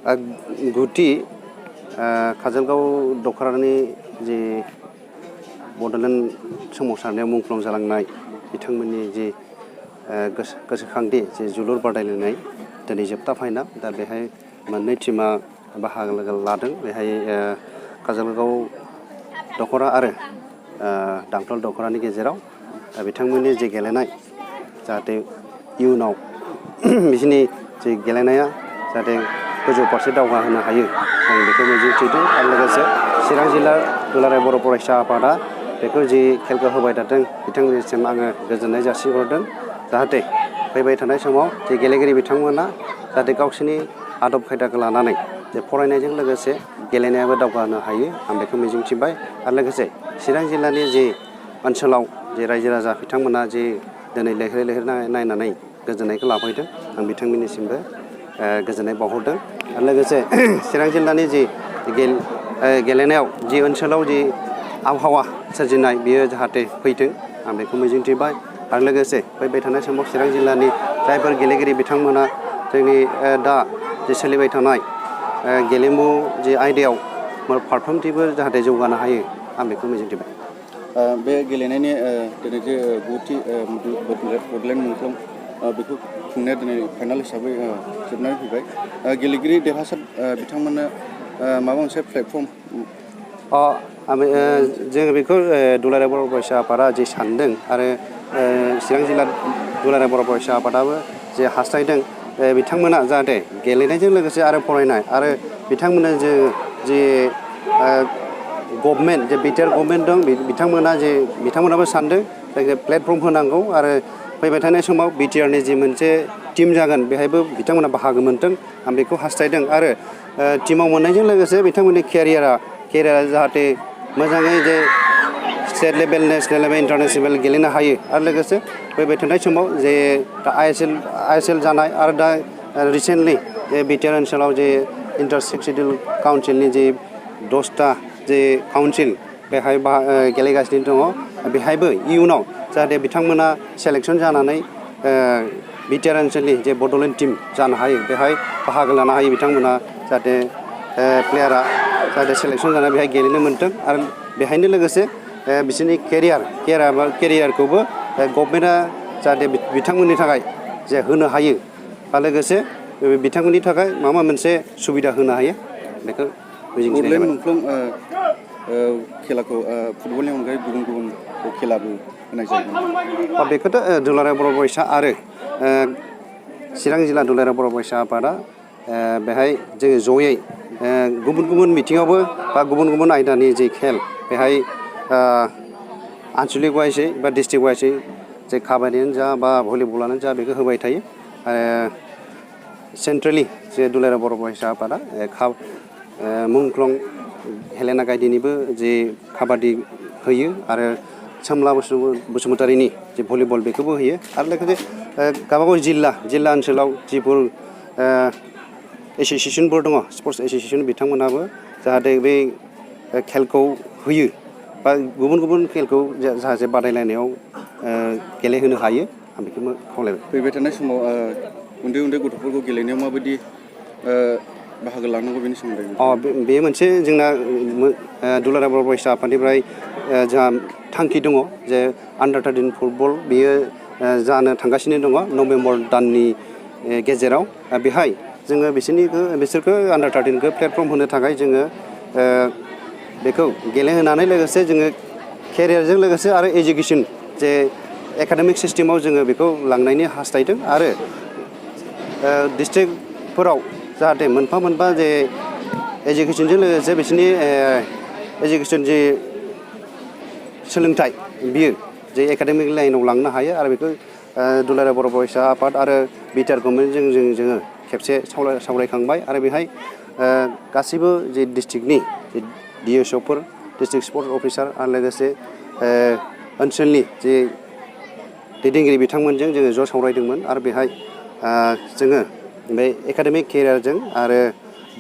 गुथि काजलगाव दखरानि जे बड'लेण्ड सोमावसारनायाव मुंख्लं जालांनाय बिथांमोननि जे गोसोखांथि जे जोलुर बादायलायनाय दिनै जोबथा फाइनाल दा बेहाय मोननै टीमा बाहागो लादों बेहाय काजलगाव दखरा आरो दांथल दखरानि गेजेराव बिथांमोननि जे गेलेनाय जाहाथे इयुनाव बिसोरनि जे गेलेनाया जाहाथे गोजौ फारसे दावगाहोनो हायो जों बेखौ मिजिंथिदों आरो लोगोसे चिरां जिल्ला दुलाराय बर' फरायसा आफादा बेखौ जि खेलखौ होबाय थादों बिथांमोननिसिम आङो गोजोननाय जासिहरदों जाहाथे फैबाय थानाय समाव जे गेलेगिरि बिथांमोना जाहाथे गावसोरनि आदब खायदाखौ लानानै जे फरायनायजों लोगोसे गेलेनायाबो दावगानो हायो आं बेखौ मिजिंथिबाय आरो लोगोसे चिरां जिल्लानि जे ओनसोलाव जे रायजो राजा बिथांमोना जे दिनै लैहोर लैहोर नायनानै गोजोननायखौ लाफैदों आं बिथांमोननिसिमबो गोजोननाय बावहरदों आरो लोगोसे चिरां जिल्लानि जि गेलेनायाव जि ओनसोलाव जि आबहावा सोरजिनाय बियो जाहाथे फैथों आं बेखौ मिजिंथिबाय आरो लोगोसे फैबाय थानाय समाव चिरां जिल्लानि जायफोर गेलेगिरि बिथांमोना जोंनि दा जे सोलिबाय थानाय गेलेमु जे आयदायाव फारफ्रोमथिंबो जाहाथे जौगानो हायो आं बेखौ मिजिंथिबाय बे गेलेनायनि दिनै जे गुथि बड'लेण्ड मुंख्लं बेखौ खुंनाया दिनै फाइनाल हिसाबै जोबनानै फैबाय गेलेगिरि देरहासार बिथांमोननो माबा मोनसे प्लेटफर्म जों बेखौ दुलाराय बर' फरायसा आफादा जे सानदों आरो चिरां जिल्ला दुलाराय बर' फरायसा आफादाबो जे हास्थायदों बिथांमोना जाहाथे गेलेनायजों लोगोसे आरो फरायनाय आरो बिथांमोना जे गभर्नमेन्ट जे बिटिआर गभर्नमेन्ट दं बिथांमोनाबो सानदों जायखिया प्लेटफर्म होनांगौ आरो फैबाय थानाय समाव बिटिआरनि जि मोनसे टिम जागोन बेहायबो बिथांमोना बाहागो मोनथों आं बेखौ हास्थायदों आरो टिमाव मोननायजों लोगोसे बिथांमोननि केरियारा जाहाथे मोजाङै जे state level national level international गेलेनो हायो आरो लोगोसे फैबाय थानाय समाव जे दा आइएसएल जानाय आरो दा रिसेन्टलि जे बिटिआर ओनसोलाव जे इन्टार सेक्सुयेल काउन्सिलनि जे 10टा जे काउन्सिल बेहाय गेलेगासिनो दङ बेहायबो इयुनाव जाहाथे बिथांमोना सेलेक्सन जानानै बिटिआर ओनसोलनि जे बड'लेण्ड टिम जानो हायो बेहाय बाहागो लानो हायो बिथांमोना जाहाथे प्लेयारा जाहाथे सेलेक्सन जानानै बेहाय गेलेनो मोन्थों आरो बेहायनो लोगोसे बिसोरनि केरियारखौबो गभर्नमेन्टआ जाहाथे बिथांमोननि थाखाय जे होनो हायो आरो लोगोसे बिथांमोननि थाखाय माबा मोनसे सुबिदा होनो हायो बेखौ मिजिंथिनाय जाबाय। बड'लेण्ड मुंख्लं खेलाखौ फुटबलनि अनगायै गुबुन गुबुन खेलाबो होनाय जायो बेखौथ' दुलाराय बर' फरायसा आरो चिरां जिल्ला दुलाराय बर' फरायसा आफादा बेहाय जोङो जयै गुबुन गुबुन बिथिङावबो बा गुबुन गुबुन आयदानि जे खेल बेहाय आनसलिक वाइसै बा डिस्ट्रिक्ट वाइसै जे काबादियानो जा बा भलिबलानो जा बेखौ होबाय थायो सेन्ट्रेलि जे दुलाराय बर' फरायसा आफादा मुंख्लं हेलेना गायदेनिबो जे काबादि होयो आरो सोमला बसुमतारिनि जे भलिबल बेखौबो होयो आरो लोगोसे गावबागाव जिल्ला ओनसोलाव जिफोर एस'सियेसनफोर दङ स्पर्ट्स एस'सियेसन बिथांमोनाबो जाहाथे बे खेलखौ होयो बा गुबुन गुबुन खेलखौ जाहाथे बादायलायनायाव गेलेहोनो हायो आं बेखौ खावलायबाय। फैबाय थानाय समाव उन्दै उन्दै गथ'फोरखौ गेलेनायाव माबायदि बाहागो लानांगौ बेनि सोमोन्दै बे मोनसे जोंना दुलाराय बर' फरायसा आफादनिफ्राय जोंहा थांखि दङ जे आन्डार 13 फुटबल बेयो जानो थांगासिनो दङ नभेम्बर दाननि गेजेराव बेहाय जोङो बिसोरखौ आन्डार 13खौ प्लेटफर्म होनो थाखाय जोङो बेखौ गेलेहोनानै लोगोसे जोङो केरियारजों लोगोसे आरो एजुकेसन जे एकाडेमिक सिस्टेमाव जोङो बेखौ लांनायनि हास्थायदों आरो डिस्ट्रिक्टफोराव जाहाथे मोनफा मोनफा जे एजुकेसनजों लोगोसे बिसोरनि एजुकेसन जे सोलोंथाइ बियो जे एकाडेमिक लाइनाव लांनो हायो आरो बेखौ दुलाराय बर' फरायसा आफाद आरो बिटिआर गभर्नमेन्टजों जोङो खेबसे सावरायखांबाय आरो बेहाय गासैबो जे डिस्ट्रिक्टनि जे डिएसअफोर डिस्ट्रिक्ट स्पर्ट्स अफिसार आरो लोगोसे ओनसोलनि जे दैदेनगिरि बिथांमोनजों जोङो ज' सावरायदोंमोन आरो बेहाय जोङो बे एकाडेमिक केरियारजों आरो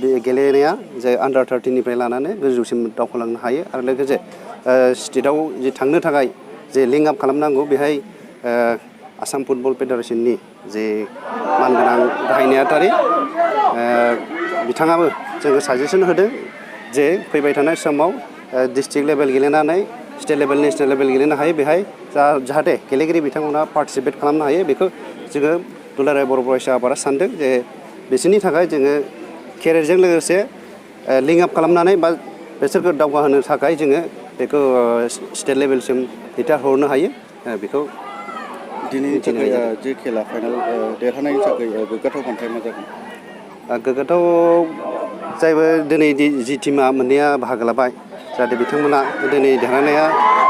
बे गेलेनाया जे आन्डार 13निफ्राय लानानै गोजौसिम दावखोलांनो हायो आरो लोगोसे स्टेटआव जे थांनो थाखाय जे लिंक आप खालामनांगौ बेहाय आसाम फुटबल फेडारेसननि जे मानगोनां गाहाय नेहाथारि बिथाङाबो जोङो साजेसन होदों जे फैबाय थानाय समाव डिस्ट्रिक्ट लेभेल गेलेनानै स्टेट लेभेल नेसनेल लेभेल गेलेनो हायो बेहाय जाहाथे गेलेगिरि बिथांमोना पार्टिसिपेट खालामनो हायो बेखौ जोङो दुलाराय बर' फरायसा आफादा सानदों जे बिसोरनि थाखाय जोङो केरियारजों लोगोसे लिंक आप खालामनानै बा बिसोरखौ दावगाहोनो थाखाय जोङो बेखौ स्टेट लेभेलसिम दैथायहरनो हायो बेखौ दिनैनि थाखाय जे खेला फाइनाल देरहानायनि थाखाय गोग्गाथाव बान्थाया मा जागोन? गोग्गाथाव जायबो दिनै जि टिमा मोननैया बाहागो लाबाय जाहाथे बिथांमोना दिनै देरहानाया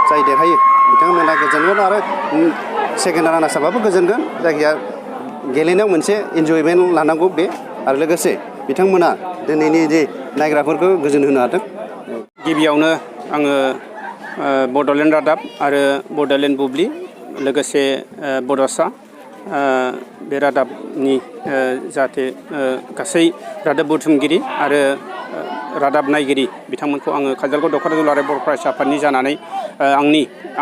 जाय देरहायो बिथांमोना गोजोनगोन आरो सेकेन्ड रानार्स आपआबो गोजोनगोन जायखिया गेलेनायाव मोनसे इन्जयमेन्ट लानांगौ बे आरो लोगोसे बिथांमोना दिनैनि जे नायग्राफोरखौ गोजोन होनो हादों। गिबियावनो आङो बड'लेण्ड रादाब आरो बड'लेण्ड बुब्लि लोगोसे बड'सा बे रादाबनि जाहाथे गासै रादाब बुथुमगिरि आरो रादाब नायगिरि बिथांमोनखौ आङो काजलगाव दख'रा दुलाराय बर' फरायसा आफादनि जानानै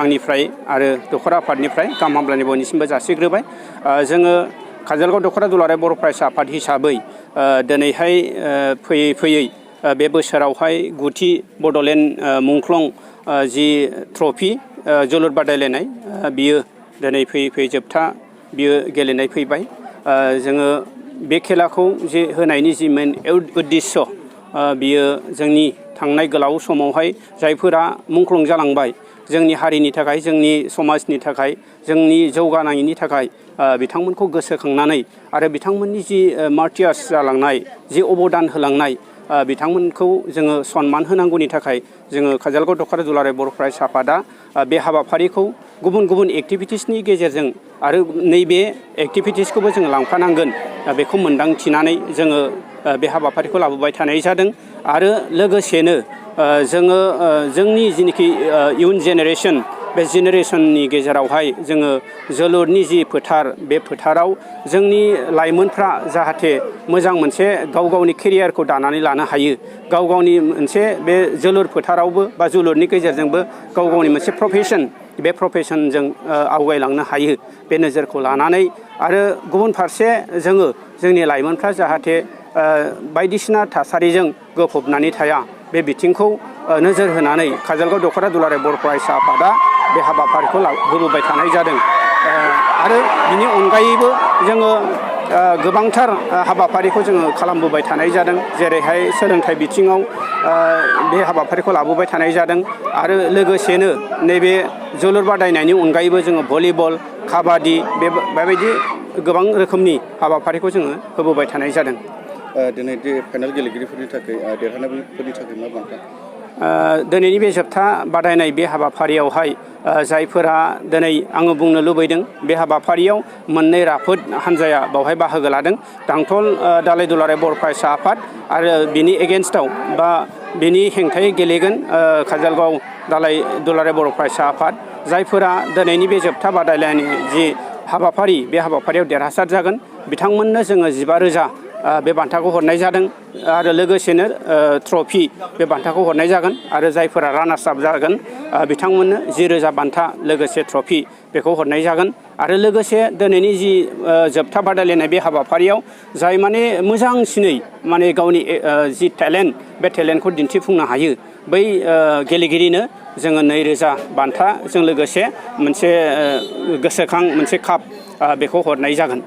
आंनिफ्राय आरो दख'रा आफादनिफ्राय गाहाम हामलायनाय बयनिसिमबो जासिग्रोबाय। जोङो काजलगाव दख'रा दुलाराय बर' फरायसा आफाद हिसाबै दिनैहाय फैयै फैयै बे बोसोरावहाय 9थि बड'लेण्ड मुंख्लं जि ट्रफि जोलुर बादायलायनाय बियो दिनै फैयै फैयै जोबथा बियो गेलेनाय फैबाय। जोङो बे खेलाखौ जे होनायनि जि मेन उद्देश्य बियो जोंनि थांनाय गोलाव समावहाय जायफोरा मुंख्लं जालांबाय जोंनि हारिनि थाखाय जोंनि समाजनि थाखाय जोंनि जौगानायनि थाखाय बिथांमोनखौ गोसोखांनानै आरो बिथांमोननि जि मार्टियार्स जालांनाय जि अबदान होलांनाय बिथांमोनखौ जोङो सन्मान होनांगौनि थाखाय जोङो काजलगाव दख'रा दुलाराय बर' फरायसा आफादा बे हाबाफारिखौ गुबुन गुबुन एक्टिभिटिसनि गेजेरजों आरो नैबे एक्टिभिटिसखौबो जोङो लांफानांगोन बेखौ मोनदांथिनानै जोङो बे हाबाफारिखौ लाबोबाय थानाय जादों। आरो लोगोसेनो जोङो जोंनि जिनिखि इयुन जेनेरेसन बे जेनेरेसननि गेजेरावहाय जोङो जोलुरनि जि फोथार बे फोथाराव जोंनि लाइमोनफ्रा जाहाथे मोजां मोनसे गाव गावनि केरियारखौ दानानै लानो हायो गाव गावनि मोनसे बे जोलुर फोथारावबो बा जोलुरनि गेजेरजोंबो गाव गावनि मोनसे प्रफेसन बे प्रफेसनजों आवगायलांनो हायो बे नोजोरखौ लानानै आरो गुबुन फारसे जोङो जोंनि लाइमोनफ्रा जाहाथे बायदिसिना थासारिजों गोफबनानै थाया बे बिथिंखौ नोजोर होनानै काजलगाव दख'रा दुलाराय बर' फरायसा आफादा बे हाबाफारिखौ होबोबाय थानाय जादों। आरो बिनि अनगायैबो जोङो गोबांथार हाबाफारिखौ जोङो खालामबोबाय थानाय जादों जेरैहाय सोलोंथाइ बिथिङाव बे हाबाफारिखौ लाबोबाय थानाय जादों आरो लोगोसेनो नैबे जोलुर बादायनायनि अनगायैबो जोङो भलिबल काबादि बेबायदि गोबां रोखोमनि हाबाफारिखौ जोङो होबोबाय थानाय जादों। दिनै जे फाइनाल गेलेगिरिफोरनि थाखाय देरहानायफोरनि थाखाय मा बान्था? दिनैनि बे जोबथा बादायनाय बे हाबाफारियावहाय जायफोरा दिनै आङो बुंनो लुबैदों बे हाबाफारियाव मोननै राफोद हान्जाया बावहाय बाहागो लादों दांथल दालाय दुलाराय बर' फरायसा आफाद आरो बिनि एगेन्स्टआव बा बिनि हेंथायै गेलेगोन काजलगाव दालाय दुलाराय बर' फरायसा आफाद जायफोरा दिनैनि बे जोबथा बादायलायनाय जि हाबाफारि बे हाबाफारियाव देरहासार जागोन बिथांमोननो जोङो 15,000 बे बान्थाखौ हरनाय जादों आरो लोगोसेनो ट्रफि बे बान्थाखौ हरनाय जागोन आरो जायफोरा रानार्स आप जागोन बिथांमोननो 10,000 बान्था लोगोसे ट्रफि बेखौ हरनाय जागोन आरो लोगोसे दिनैनि जि जोबथा बादायलायनाय बे हाबाफारियाव जाय माने मोजांसिनै माने गावनि जि टेलेन्ट बे टेलेन्टखौ दिन्थिफुंनो हायो बै गेलेगिरिनो जोङो 2,000 बान्थाजों लोगोसे मोनसे गोसोखां मोनसे काप बेखौ हरनाय जागोन।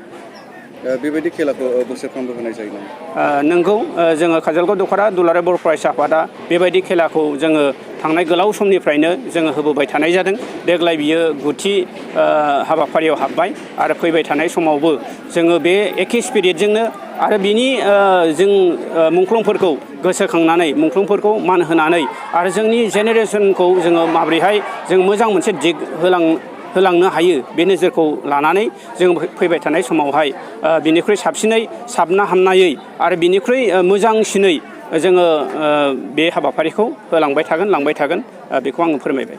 बेबायदि खेलाखौ बोसोरफ्रोमबो होनाय जायो नामा? नंगौ जोङो काजलगाव दख'रा दुलाराय बर' फरायसा आफादा बेबायदि खेलाखौ जोङो थांनाय गोलाव समनिफ्रायनो जोङो होबोबाय थानाय जादों। देग्लाय बियो 9थि हाबाफारियाव हाबबाय आरो फैबाय थानाय समावबो जोङो बे एखे स्पिरिटजोंनो आरो बिनि जों मुंख्लंफोरखौ गोसोखांनानै मुंख्लंफोरखौ मान होनानै आरो जोंनि जेनेरेसनखौ जोङो माबोरैहाय जों मोजां मोनसे दिग होलांनो हायो बे नोजोरखौ लानानै जों फैबाय थानाय समावहाय बिनिख्रुइ साबसिनै साबना हामनायै आरो बिनिख्रुइ मोजांसिनै जोङो बे हाबाफारिखौ लांबाय थागोन बेखौ आङो फोरमायबाय।